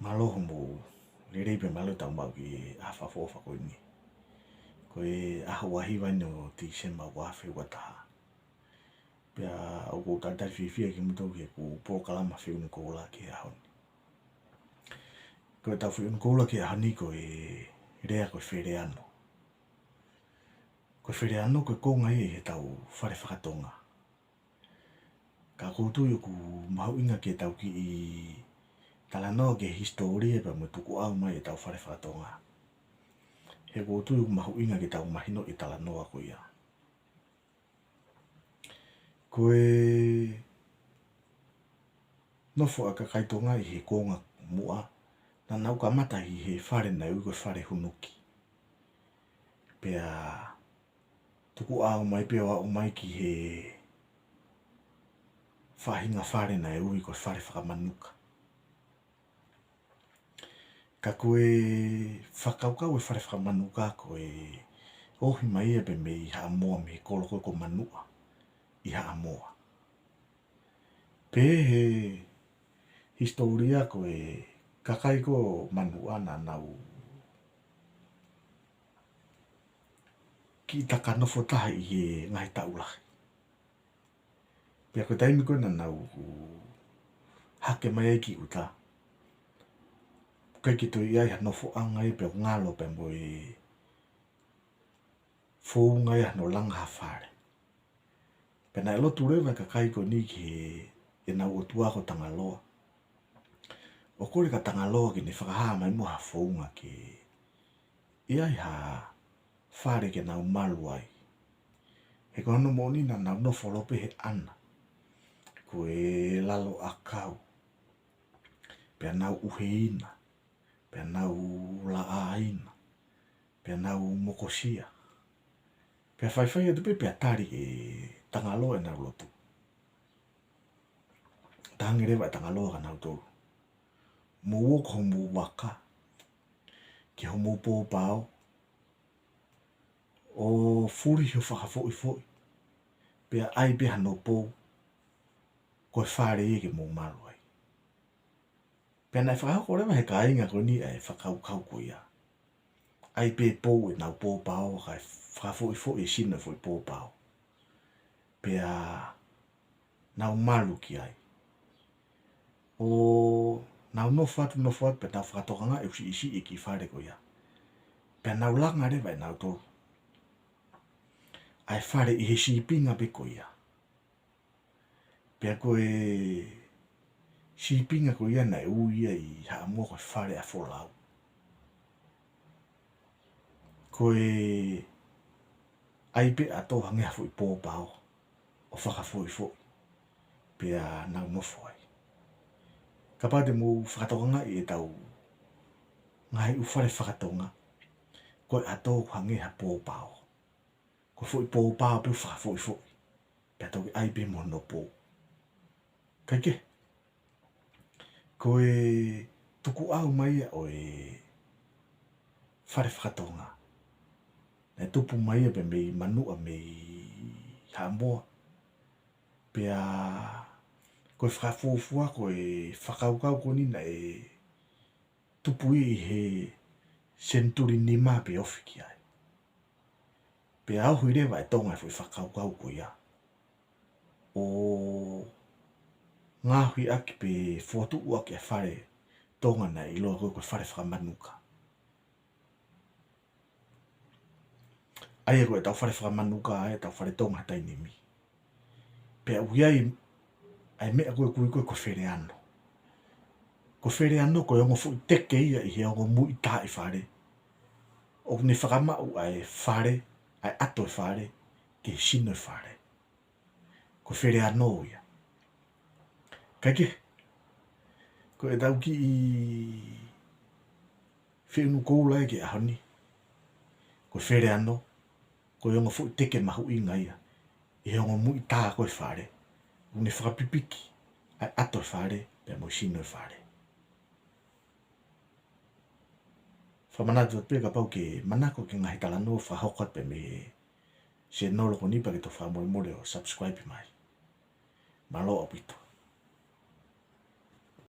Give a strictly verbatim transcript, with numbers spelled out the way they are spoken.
Mālō hoʻomou lelei pea mālō e tau maʻu ki he ʻaho fakaʻofoʻofa ko eni. Ko e ʻaho ua hiva eni ʻo Tīsema ua afe ua taha. Pea ʻoku ou talitali fiefia kimoutolu ki heʻeku polokalama Feʻunu Koula ki he ʻaho ni. Ko e tau Feʻunu Koula ki he ʻaho ni ko e lea ko e feleano. Ko e feleano ko e konga ia ʻi he tau fale fakatonga. Ka ʻoku ou tui ʻoku mahuʻinga ke tau kiʻi talanoa ki he hisitōlia pea mo e tukuʻau mai e tau fale fakatonga. He ʻoku ou tui ʻoku mahuʻinga ke tau mahinoʻi e talanoa ko ia. Ko e nofo ʻa e kakai Tonga ʻi he kuonga muʻa, naʻa nau kamata ʻi he fale naʻe ui ko e fale hunuki. Pea tukuʻau mai pea ʻo aʻu mai ki he faʻahinga fale naʻe ui ko e fale fakamanuka. Ka ko e fakakaukau e fale fakamanuka ko e ohi mai ia pē mei Haʻamoa mei he kolo ko ē ko Manuʻa ʻi Haʻamoa. Pehē he hisitōlia ko e kakai ko Manuʻa naʻa nau kiʻi taka nofo taha ʻi he ngaahi taʻu lahi. Pea ko e taimi ko ē naʻa nau hake mai ai ki ʻuta, ʻikai ke toe ʻi ai ha nofoʻanga ia pea ngalo pea mo e founga ia hano langa ha fale. Pea naʻe lotu leva e kakai ko eni ki heʻenau ʻotua ko Tangaloa, ʻo kole kia Tangaloa ke ne fakahā mai muʻa ha founga ke ʻi ai ha fale ke nau malu ai. He ko hono moʻoni naʻa nau nofo ʻalu pē he ʻana, ko e lalo ʻakau, pea nau ʻuheina, pea nau laʻaina, pea nau mokosia. Pea faifai atu pē pea tali ʻe Tangaloa ʻenau lotu. Talaange leva ʻe Tangaloa kia nautolu, mou ō ki homou vaka, ki homou pōpao, ʻo fulihi ʻo fakafoʻifoʻi, pea ʻai pē hano pou, ko e fale ia ke mou malu ai. Pea naʻe fakahoko leva he kāinga ko eni ʻa e fakakaukau ko ia. ʻAi pē pou ʻenau pōpao, kae fakafoʻifoʻi e sino e foʻi pōpao. Pea nau malu ki ai. ʻO nau nofo atu, nofo atu, pea nau fakatokangaʻi ʻoku siʻisiʻi e kiʻi fale ko ia. Pea nau langa leva ʻe nautolu ʻa e fale ʻi he sīpinga pē ko ia. Pea ko e sīpinga ko ia naʻe ui ia ʻi Haʻamoa ko e fale ʻa Folau. Ko e ʻai pē ʻa e tō hangē ha foʻi pōpao ʻo fakafoʻifoʻi, pea nau nofo ai. Kapau te mou fakatokangaʻi e tau ngaahi ʻū fale fakatonga, ko e ʻato ʻoku hangē ha pōpao. Ko e foʻi pōpao pē ʻoku fakafoʻifoʻi, pea toki ʻai pē mo hono pou. Kae kehe, ko e tukuʻau mai ia ʻo e fale fakatonga, naʻe tupu mai ia pē mei Manuʻa mei Haʻamoa. Pea ko e fakafuofua ko e fakakaukau ko eni naʻe tupu ia ʻi he senituli nima pe ofi ki ai. Pea ohi leva ʻe Tonga e foʻi fakakaukau ko ia ʻo ngaohi ʻaki pe fokotuʻu ʻaki e fale Tonga naʻe ʻiloa ko ē ko e fale fakamanuka. ʻA ia ko e tau fale fakamanuka, ʻa e tau fale Tonga he taimi ni. Pea ʻoku ʻi ai ʻa e meʻa ko ē ʻoku ui ko ē ko e feleano. Ko e feleano ko e ongo foʻi teke ia ʻi he ongo muiʻi tā ʻi fale, ʻoku ne fakamaʻu ʻa e fale, ʻa e ʻato e fale, ki he sino e fale. Ko e feleano ia. Kae kehe, ko e tau kiʻi Feʻunu Koula ia ki he ʻaho ni. Ko e feleano, ko e ongo foʻi teke mahuʻinga ia ʻi he ongo muiʻi tā ko ē ʻi fale, ʻoku ne fakapipiki ʻa e ʻato e fale pea mo e sino e fale. Fakamanatu atu pē kapau ʻoku ke manako ki he ngaahi talanoa fakahoko atu pē mei he sēnolo ko eni pea ke toki fakamolemole ʻo subscribe mai. Mālō ʻaupito.